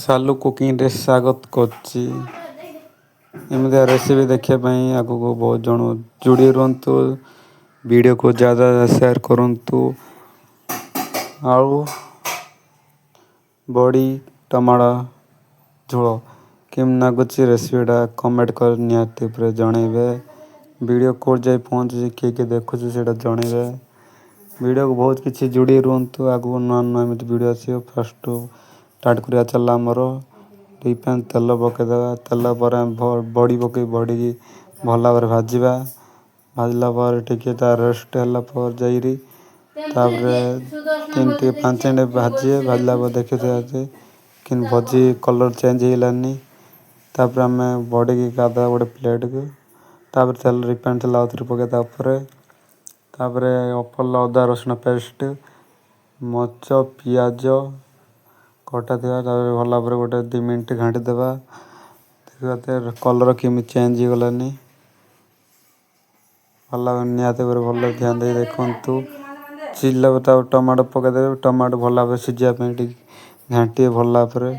ସାଲୁ କୁକିଂରେ ସ୍ୱାଗତ କରୁଛି। ଏମିତିଆ ରେସିପି ଦେଖିବା ପାଇଁ ଆଗକୁ ବହୁତ ଜଣ ଯୋଡ଼ି ରୁହନ୍ତୁ, ଭିଡ଼ିଓକୁ ଜ୍ୟାଦା ସେୟାର କରନ୍ତୁ। ଆଉ ବଡ଼ି ଟମାଟୋ ଝୋଳ କେମିତି ଲାଗୁଛି ରେସିପିଟା, କମେଣ୍ଟ କରି ନିହାତି ଉପରେ ଜଣେଇବେ। ଭିଡ଼ିଓ କେଉଁଠି ଯାଇ ପହଞ୍ଚୁଛି, କିଏ କିଏ ଦେଖୁଛି, ସେଇଟା ଜଣେଇବେ। ଭିଡ଼ିଓକୁ ବହୁତ କିଛି ଯୋଡ଼ି ରୁହନ୍ତୁ, ଆଗକୁ ନୂଆ ନୂଆ ଏମିତି ଭିଡ଼ିଓ ଆସିବ। ଫାଷ୍ଟ ଷ୍ଟାର୍ଟ କରିବା ଚାଲିଲା। ଆମର 2 ପ୍ୟାନ୍ ତେଲ ପକାଇଦେବା। ତେଲ ପରେ ଆମେ ବଡ଼ି ପକାଇ ବଡ଼ିକି ଭଲ ଭାବରେ ଭାଜିବା। ଭାଜିଲା ପରେ ଟିକେ ତା ରେଷ୍ଟ ହେଲା ପରେ ଯାଇକିରି ତାପରେ 3 ଟିକେ 5 ମିନିଟ୍ ଭାଜିବେ। ଭାଜିଲା ପରେ ଦେଖିଥିବେ କିନ୍ତୁ ଭଜି କଲର୍ ଚେଞ୍ଜ ହେଇଗଲାନି। ତାପରେ ଆମେ ବଡ଼ିକି କାଢ଼ିଦେବା ଗୋଟେ ପ୍ଲେଟ୍କୁ। ତାପରେ ତେଲ, ରିଫାଇନ୍ ତେଲ ଆଉଥରେ ପକାଇ ତାପରେ ତାପରେ ଅପଲ ଅଦା ରସୁଣ ପେଷ୍ଟ, ମରିଚ, ପିଆଜ କଟା ଥିବା। ତାପରେ ଭଲ ଭାବରେ ଗୋଟେ 2 ମିନିଟ୍ ଘାଣ୍ଟି ଦେବା। ଦେଖିବା କଲର୍ କେମିତି ଚେଞ୍ଜ ହେଇଗଲାନି। ଭଲ ଭାବରେ ନିହାତି ଭାବରେ ଭଲ ଧ୍ୟାନ ଦେଇ ଦେଖନ୍ତୁ। ସିଝିଲା ପରେ ତାପରେ ଟମାଟୋ ପକାଇଦେବେ। ଟମାଟୋ ଭଲ ଭାବରେ ସିଝିବା ପାଇଁ ଟିକେ ଘାଣ୍ଟିବେ। ଭଲ ଭାବରେ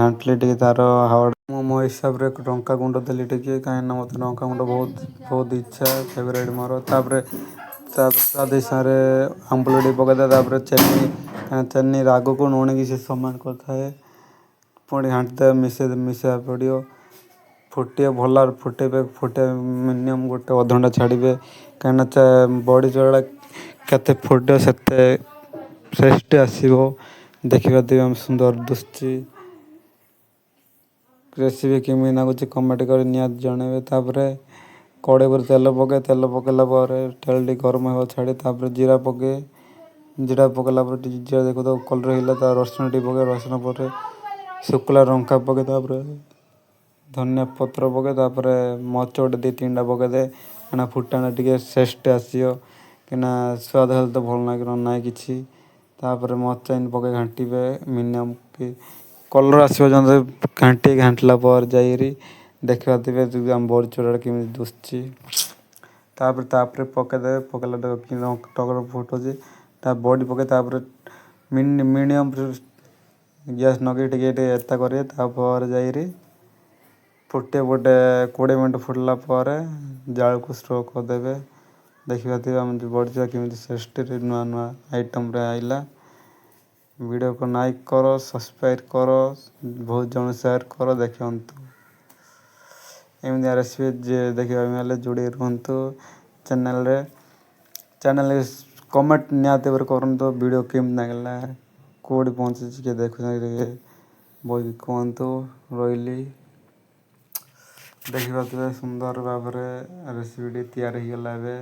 ଘାଣ୍ଟିଲେ ଟିକେ ତାର ହାୱା। ମୁଁ ମୋ ହିସାବରେ ଲଙ୍କା ଗୁଣ୍ଡ ଦେଲି ଟିକେ, କାହିଁକିନା ମୋତେ ଲଙ୍କା ଗୁଣ୍ଡ ବହୁତ ବହୁତ ଇଚ୍ଛା, ଫେଭରାଇଟ୍ ମୋର। ତାପରେ ସ୍ୱାଦ ହିସାବରେ ଆମ୍ବୁଲ ଟିକେ ପକାଇଦେବା। ତାପରେ ଚିନି, କାହିଁକିନା ଚିନି ରାଗକୁ ନୁଣିକି ସେ ସମାନ କରିଥାଏ। ପୁଣି ଘାଣ୍ଟିଦେବା, ମିଶେଇବାକୁ ପଡ଼ିବ। ଫୁଟିବ, ଭଲ ଭାବରେ ଫୁଟେଇବେ। ଫୁଟେଇବା ମିନିମମ୍ ଗୋଟେ ଅଧଘଣ୍ଟା ଛାଡ଼ିବେ, କାହିଁକିନା ବଡ଼ି ଚୂରାଟା କେତେ ଫୁଟିବ ସେତେ ଟେଷ୍ଟ ଆସିବ। ଦେଖିବା ଆମେ ସୁନ୍ଦର ଦିଶୁଛି। ରେସିପି କେମିତି ଲାଗୁଛି, କମେଣ୍ଟ କରି ନିହାତି ଜଣେଇବେ। ତାପରେ କଡ଼େଇ ଉପରେ ତେଲ ପକାଇ, ତେଲ ପକାଇଲା ପରେ ତେଲ ଟିକେ ଗରମ ହେବା ଛାଡ଼ି ତାପରେ ଜିରା ପକାଇ, ଜିରା ପକାଇଲା ପରେ ଟିକେ ଜିରା ଦେଖୁଥାଉ କଲର୍ ହେଇଗଲା। ତା ରସୁଣ ଟିକେ ପକାଇ, ରସୁଣ ପରେ ଶୁଖିଲା ଲଙ୍କା ପକାଇ, ତାପରେ ଧନିଆ ପତ୍ର ପକାଇ, ତାପରେ ମରିଚ ଗୋଟେ 2-3ଟା ପକାଇଦେ, କାହିଁକିନା ଫୁଟଣ ଟିକେ ଟେଷ୍ଟ ଆସିବ। କାହିଁକିନା ସ୍ୱାଦ ହେଲେ ତ ଭଲ ଲାଗିବ ନାହିଁ କିଛି। ତାପରେ ମରିଚ ଏମିତି ପକାଇ ଘାଣ୍ଟିବେ, ମିନିମମ୍ କି କଲର୍ ଆସିବ ଯେମିତି ଘାଣ୍ଟି। ଘାଣ୍ଟିଲା ପରେ ଯାଇକିରି ଦେଖିବା ଥିବେ ଆମ ବଡ଼ି ଚୂରାଟା କେମିତି ଦିଶୁଛି। ତାପରେ ତାପରେ ପକାଇଦେବେ। ପକାଇଲା ଟଗର ଫୁଟୁଛି, ତା ବଡ଼ି ପକାଇ ତାପରେ ମିଡ଼ିୟମ୍ ଗ୍ୟାସ୍ ଲଗେଇ ଟିକେ ଟିକେ ଏତା କରିବେ। ତାପରେ ଯାଇକିରି ଫୁଟିବ, ଗୋଟେ 20 ମିନିଟ୍ ଫୁଟିଲା ପରେ ଜାଳକୁ ସ୍ଲୋ କରିଦେବେ। ଦେଖିବା ଥିବେ ଆମ ବଡ଼ି ଚୂରା କେମିତି ଟେଷ୍ଟିରେ ନୂଆ ନୂଆ ଆଇଟମ୍ରେ ଆଇଲା। ଭିଡ଼ିଓକୁ ଲାଇକ୍ କର, ସବସ୍କ୍ରାଇବ୍ କର, ବହୁତ ଜଣ ସେୟାର କର, ଦେଖନ୍ତୁ। ଏମିତିଆ ରେସିପି ଯିଏ ଦେଖିବା ପାଇଁ ହେଲେ ଯୋଡ଼ି ରୁହନ୍ତୁ ଚ୍ୟାନେଲ୍ରେ। ଚ୍ୟାନେଲ୍ରେ କମେଣ୍ଟ ନିହାତି ଭାବରେ କରନ୍ତୁ, ଭିଡ଼ିଓ କେମିତି ଲାଗିଲା, କେଉଁଠି ପହଞ୍ଚିଛି, କିଏ ଦେଖୁଛନ୍ତି ଟିକେ ବହୁତ କୁହନ୍ତୁ। ରହିଲି। ଦେଖିପାରୁଥିବେ, ସୁନ୍ଦର ଭାବରେ ରେସିପିଟି ତିଆରି ହେଇଗଲା ଏବେ।